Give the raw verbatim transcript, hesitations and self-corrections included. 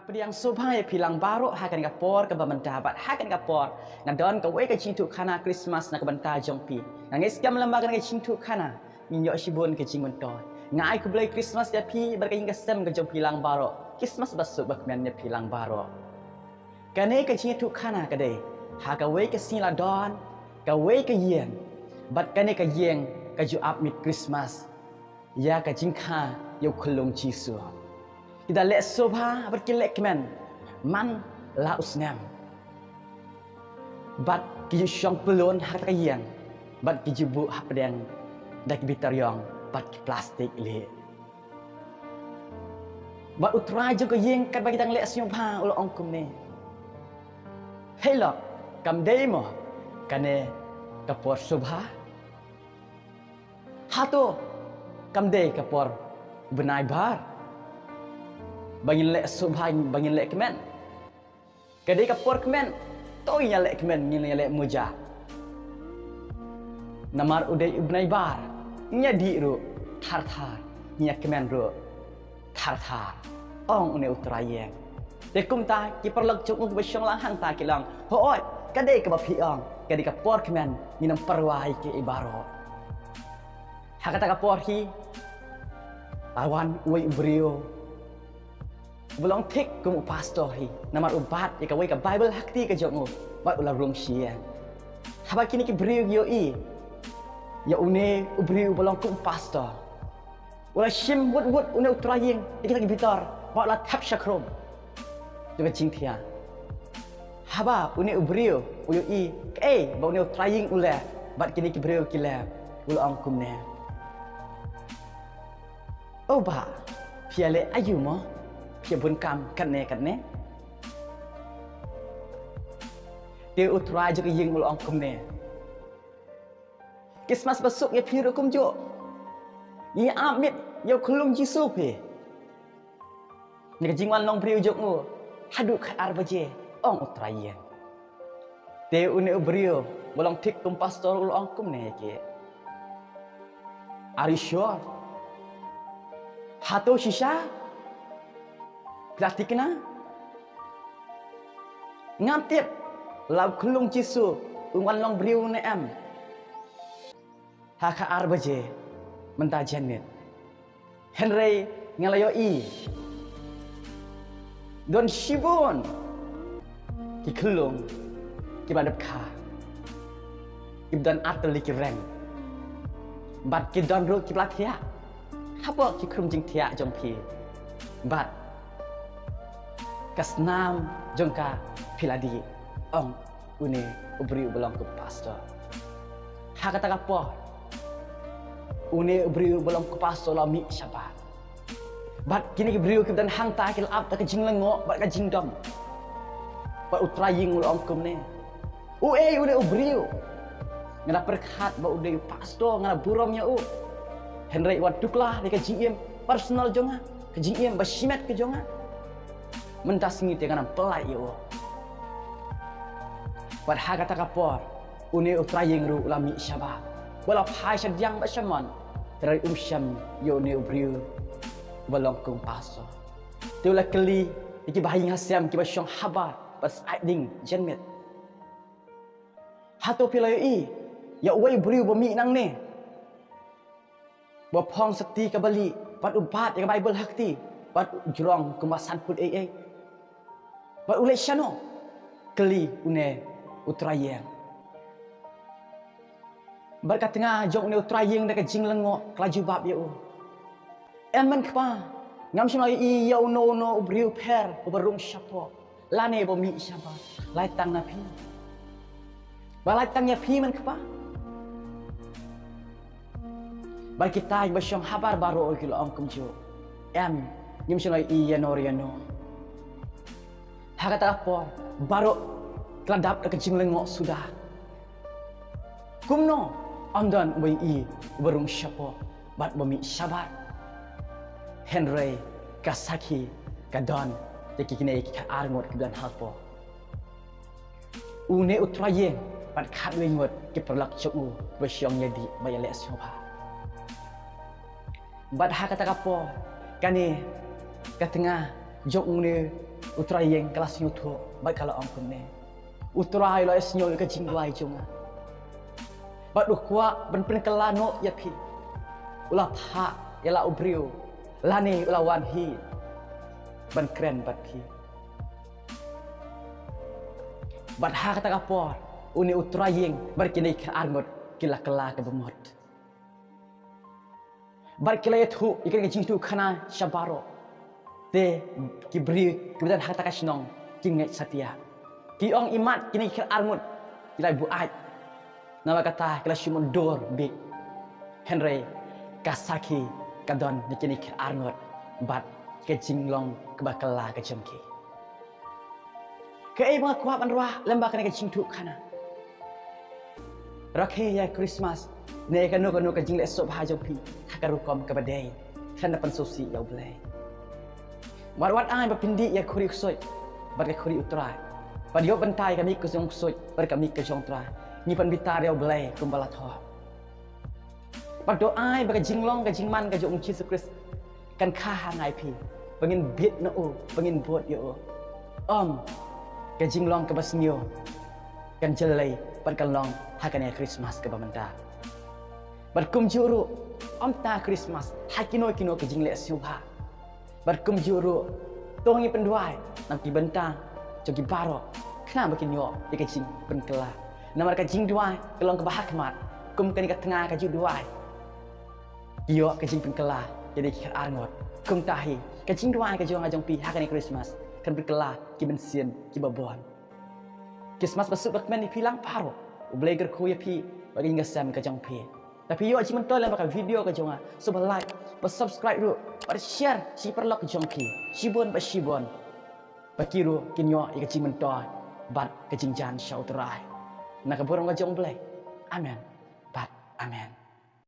Pdiang sngewbha ïa phi lang baroh ha kane ka por kaba mynta bad ha kane ka por nga don kawei ka jingïathuhkhana Christmas na ka bynta jong phi. Nga ngeit skhem lem ba kane ka jingïathuhkhana ngin ïoh shibun ka jingmyntoi. Nga ai khublei Christmas ïa phi bad ka ïing ka sem ka jong phi lang baroh. Christmas basuk bakmen ïa phi lang baroh. Kane ka jingïathuhkhana ka dei ha kawei ka sngi la don kawei ka ïing bad kane ka ïing ka ju ap miet Christmas ïa ka jingkha ïa u khyllung Jisu. Ki da leh sngewbha bad ki leh kmen man la u snem. Bad ki ju shong pyllun ha kata ka ïing bad ki ju buh hapdeng da ki bitar ïong bad ki plastik lieh. Bad u trai jong ka ïing katba ki dang leh sngewbha u la ong kumne, "Hei lok, kam dei mo kane ka por sngewbha? Hato kam dei ka por bnai bar ba ngin leh sngewbha, ba ngin leh kmen? Ka dei ka por kmen, to ngin ïa leh kmen, ngin ïa leh muja. Namar u dei u bnai bar, ngin ïa dih ruh thar thar, ngin ïa kmen ruh thar thar," ong une u trai ïing. Te kumta ki paralok jong u kiba shong lang hangta ki la ong, "Hooid, ka dei kaba phi ong, ka dei ka por kmen, ngin ym pyrwa ïa kiei baroh." Ha kata ka por hi la wan uwei u briew uba long thik kum u pastor hi, namar u bat ïa kawei ka Baibl ha kti ka jong u bad u la rung sha ïing. Haba kine ki briew ki ïohi ïa une u briew uba long kum u pastor, u la shim wut wut une u trai ïing ïa kita ki bitar bad u la thep sha khrum jong ka jingthiah. Haba une u briew u ïohi kaei ba une u trai ïing u leh bad kine ki briew ki leh, u la ong kumne, "O bah, phi ïa leh aïu mo? Phi ïa bun kam katne katne." Te u trai jong ka ïing u la ong kumne, "Christmas basuk ïa phi ruh kumjuh, ngi ap miet ïa u khyllung Jisu phi na ka jingwan long briew jong u haduh khatar baje," ong u trai ïing. Te une u briew uba long thik kum pastor u la ong kumne ïa ki, "Are you sure? Hato shisha phi la thikna? Ngam tip la u khyllung Jisu un wan long briew ne em ha khatar baje mynta janmiet. Hynrei nga la ïohi don shibun ki khyllung kiba dep kha, kiba don artylli ki reng, bad ki don ruh kiba la thiah hapoh ki khrum jingthiah jong phi, bad ka snam jong ka phi la dih," ong une u briew uba long kum pastor. Ha kata ka por une u briew uba long kum pastor u la mih shabar. Bad kine ki briew kiba don hangta ki la ap da ka jinglyngngoh bad ka jingdom. Bad u trai ïing u la ong kumne, "Uei une u briew? Nga da pyrkhat ba u dei u pastor, nga da burom ïa u. Hynrei u wan tukla da ka jingim personal jong nga, ka jingim ba shimet ka jong nga. Mynta sngi te ngan ym pyllait ïa u." Bad ha kata ka por une u trai ïing ruh u la mih shabar, u la phai shadiang bad shamon, hynrei um shem ïa une u briew uba long kum pastor. Te u la kylli ïa kiba ha ïing ha sem kiba shong habar bad saidding janmiet, "Hato phi la ïohi ïa uwei u briew ba mih nangne, ba phong sa kti kaba lieh bad u bat ïa ka Baibl ha kti bad u jrong kumba san phut ei ei bad u leit shano?" kylli une u trai ïing. Bad ka tnga jong une u trai ïing da ka jinglyngngoh ka la jubab ïa u, "Em, men kpa, ngam shym la ïohi ïa uno uno u briew pher uba rung shapoh lane ba mih shabar, lait tang na phi. Ba lait tang ïa phi, men kpa." Bad kita kiba shong habar baroh ki la ong kumjuh, "Em, ngim shym la ïohi ïa no re ïa no." Ha kata ka por baroh ki la dap da ka jinglyngngoh suda. Kumno ym don uba ïohi uba rung shapoh bad ba mih shabar? Hynrei ka sakhi ka don ïa ki kine ki khatar ngut kiba don hapoh. Une u trai ïing bad khatwei ngut ki paralok jong u ba shong ïa dih ba ïa leh sngewbha. Bad ha kata ka por kane ka tnga jong une U Trai ïing ka la sngewthuh bad ka la ong kumne: U Trai u la ïohsngew ïa ka jingduwai jong nga, bad u kwah ban pynkylla noh ïa phi. U la phah ïa la u briew, lane u la wan hi ban kren bad phi. Bad ha kata ka por une u Trai ïing bad kine ki khynnah arngut ki la kylla ka bamut. Bad ki la ïathuh ïa kane ka jingïathuhkhana sha baroh. Te ki briew kiba don ha kata ka shnong ki ngeit satia. Ki ong, imat kine ki khynnah arngut ki la buaid. Namar kata ki la shu mutdur beit. Hynrei ka sakhi ka don na kine ki khynnah arngut bad ka jinglong kaba kylla ka jong ki. Kaei ba nga kwah ban rwah lyngba kane ka jingïathuhkhana? Rakhe ïa Christmas ne ïa kano kano ka jingleh sngewbha jong phi ha ka rukom kaba dei, khlem da pynsngewsih ïa U Blei. Bad wat ai ba pyndih ïa ka khuri ksuid bad ka khuri U Trai, bad ïoh bynta ïa ka mik ka jong ksuid bad ka mik ka jong U Trai. Ngi pynbitar ïa U Blei kumba la thoh. Bad to ai ba ka jinglong ka jingman ka jong U Jisu Khrist kan kha ha nga ïa phi, ba ngin bit na u, ba ngin bud ïa u. Ym, ka jinglong kaba sniew kan jyllei bad kan long ha kane ka Christmas kaba mynta. Bad kumjuh ruh, ym tang Christmas, ha kino kino ka jingleh sngewbha. Bad kumjuh ruh, to ngin pynduwai na ki bynta jong ki baroh, khnang ba kin ïoh ïa ka jingpynkylla. Namar ka jingduwai ka long kaba hakhmat. Kum kane ka tnga ka jingduwai, ki ïoh ka jingpynkylla ïa kine ki khynnah arngut. Kumta hi ka jingduwai ka jong nga jong phi ha kane ka Christmas kan pynkylla ki mynsiem kiba bun. Christmas ba suk ba kmen ïa phi lang baroh. U Blei kyrkhu ïa phi bad ka ïing ka sem ka jong phi. Lada phi ïoh jingmyntoi lyngba ka video ka jong nga, sngewbha like, bad subscribe ruh, bad share sha ki paralok jong phi shibun bad shibun, ba ki ruh kin ïoh ïa ka jingmyntoi bad ka jingjan sha U Trai. Na ka burom ka jong U Blei. Amen bad amen.